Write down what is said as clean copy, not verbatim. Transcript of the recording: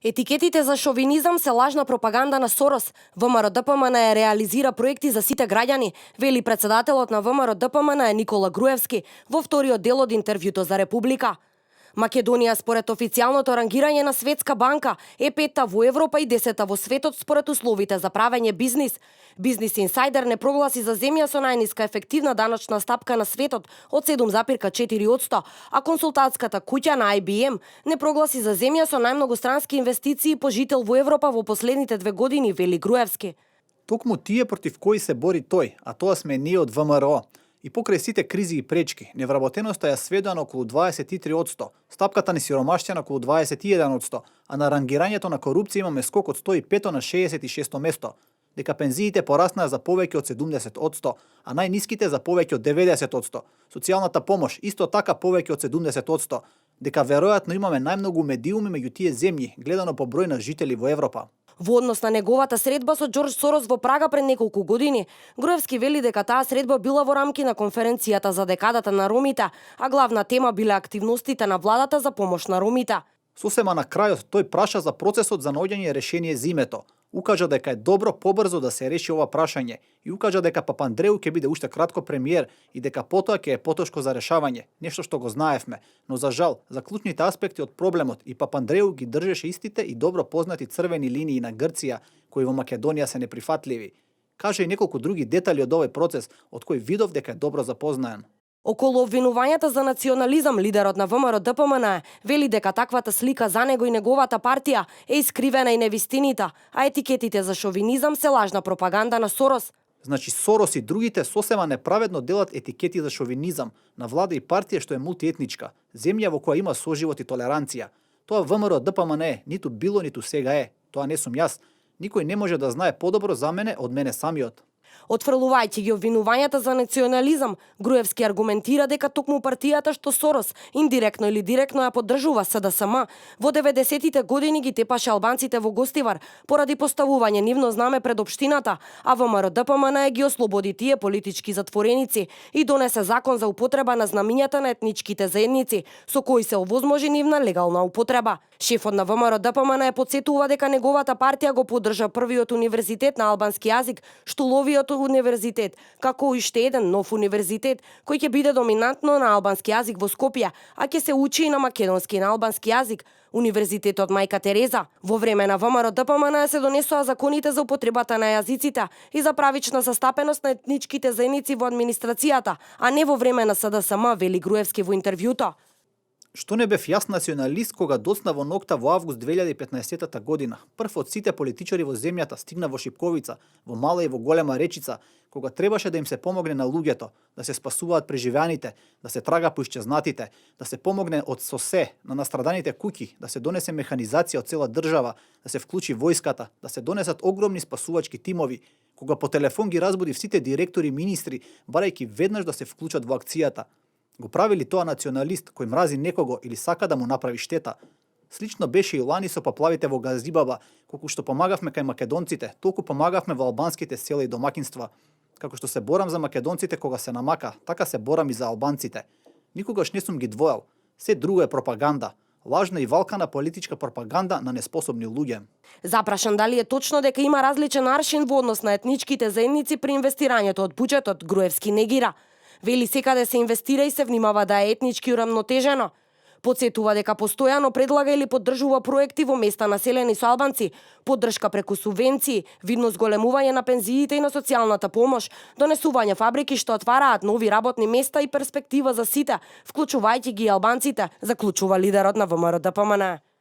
Етикетите за шовинизам се лажна пропаганда на Сорос. ВМРО-ДПМН реализира проекти за сите граѓани, вели председателот на ВМРО-ДПМН Никола Груевски во вториот дел од интервјуто за Република. Македонија според официјалното рангирање на Светска банка е 5-та во Европа и 10-та во светот според условите за правење бизнис. Бизнис Инсайдер не прогласи за земја со најниска ефективна даночна стапка на светот од 7,4%, а консултатската куќа на IBM не прогласи за земја со најмногу странски инвестиции по жител во Европа во последните 2 години, вели Груевски. Токму тие против кои се бори тој, а тоа сме ние од ВМРО. И покрај сите кризи и пречки, невработеноста ја сведува на околу 23%, стапката на сиромаштија на околу 21%, а на рангирањето на корупција имаме скок од 105 на 66 место, дека пензиите пораснаа за повеќе од 70%, а најниските за повеќе од 90%. Социјалната помош исто така повеќе од 70%, дека веројатно имаме најмногу медиуми меѓу тие земји, гледано по број на жители во Европа. Во однос на неговата средба со Џорџ Сорос во Прага пред неколку години, Груевски вели дека таа средба била во рамки на конференцијата за декадата на ромите, а главна тема биле активностите на владата за помош на ромите. Сосема на крајот тој праша за процесот за наоѓање решение за името. Укажа дека е добро побрзо да се реши ова прашање и укажа дека Папандреу ќе биде уште кратко премиер и дека потоа ќе е потошко за решавање, нешто што го знаевме, но за жал, за клучните аспекти од проблемот и Папандреу ги држеше истите и добро познати црвени линии на Грција, кои во Македонија се неприфатливи. Каже и неколку други детали од овој процес, од кој видов дека е добро запознаен. Околу обвинувањата за национализам, лидерот на ВМРО-ДПМН вели дека таквата слика за него и неговата партија е искривена и невистинита, а етикетите за шовинизам се лажна пропаганда на Сорос. Значи Сорос и другите сосема неправедно делат етикети за шовинизам на влада и партија што е мултиетничка, земја во која има соживот и толеранција. Тоа ВМРО-ДПМН е, ниту било, ниту сега е. Тоа не сум јас. Никој не може да знае подобро за мене од мене самиот. Отфрлувајќи ги обвинувањата за национализам, Груевски аргументира дека токму партијата што Сорос индиректно или директно ја поддржува СДСМ, во 90-тите години ги тепаше албанците во Гостивар поради поставување нивно знаме пред општината, а ВМРО-ДПМН ги ослободи тие политички затвореници и донесе закон за употреба на знамињата на етничките заедници, со кои се овозможи нивна легална употреба. Шефот на ВМРО-ДПМН подсетува дека неговата партија го поддржа првиот универзитет на албански јазик, Штуловиот универзитет, како и уште еден нов универзитет, кој ќе биде доминантно на албански јазик во Скопје, а ќе се учи и на македонски и на албански јазик, Универзитетот Мајка Тереза. Во време на ВМРО-ДПМН се донесоа законите за употребата на јазиците и за правична застапеност на етничките заедници во администрацијата, а не во време на СДСМ, вели Груевски во интервјуто. Што не бев јас националист кога доцна во ноќта во август 2015 година. Прв од сите политичари во земјата стигна во Шипковица, во Мала и во Голема Речица, кога требаше да им се помогне на луѓето, да се спасуваат преживеаните, да се трага по исчезнатите, да се помогне од сосе на настраданите куќи, да се донесе механизација од цела држава, да се вклучи војската, да се донесат огромни спасувачки тимови, кога по телефон ги разбуди сите директори и министри, барајќи веднаш да се вклучат во акцијата. Го правили тоа националист кој мрази некого или сака да му направи штета. Слично беше и лани со поплавите во Газибаба, колку што помагавме кај македонците, толку помагавме во албанските села и домакинства. Како што се борам за македонците кога се намака, така се борам и за албанците. Никогаш не сум ги двоел. Се друго е пропаганда. Лажна и валкана политичка пропаганда на неспособни луѓе. Запрашан дали е точно дека има различен аршин во однос на етничките заедници при инвестирањето од буџетот, Груевски негира. Вели секаде се инвестира и се внимава да е етнички урамнотежено. Подсетува дека постојано предлага или поддржува проекти во места населени со албанци, поддршка преку субвенции, видно зголемување на пензиите и на социјалната помош, донесување фабрики што отвараат нови работни места и перспектива за сите, вклучувајќи ги албанците, заклучува лидерот на ВМРО-ДПМН.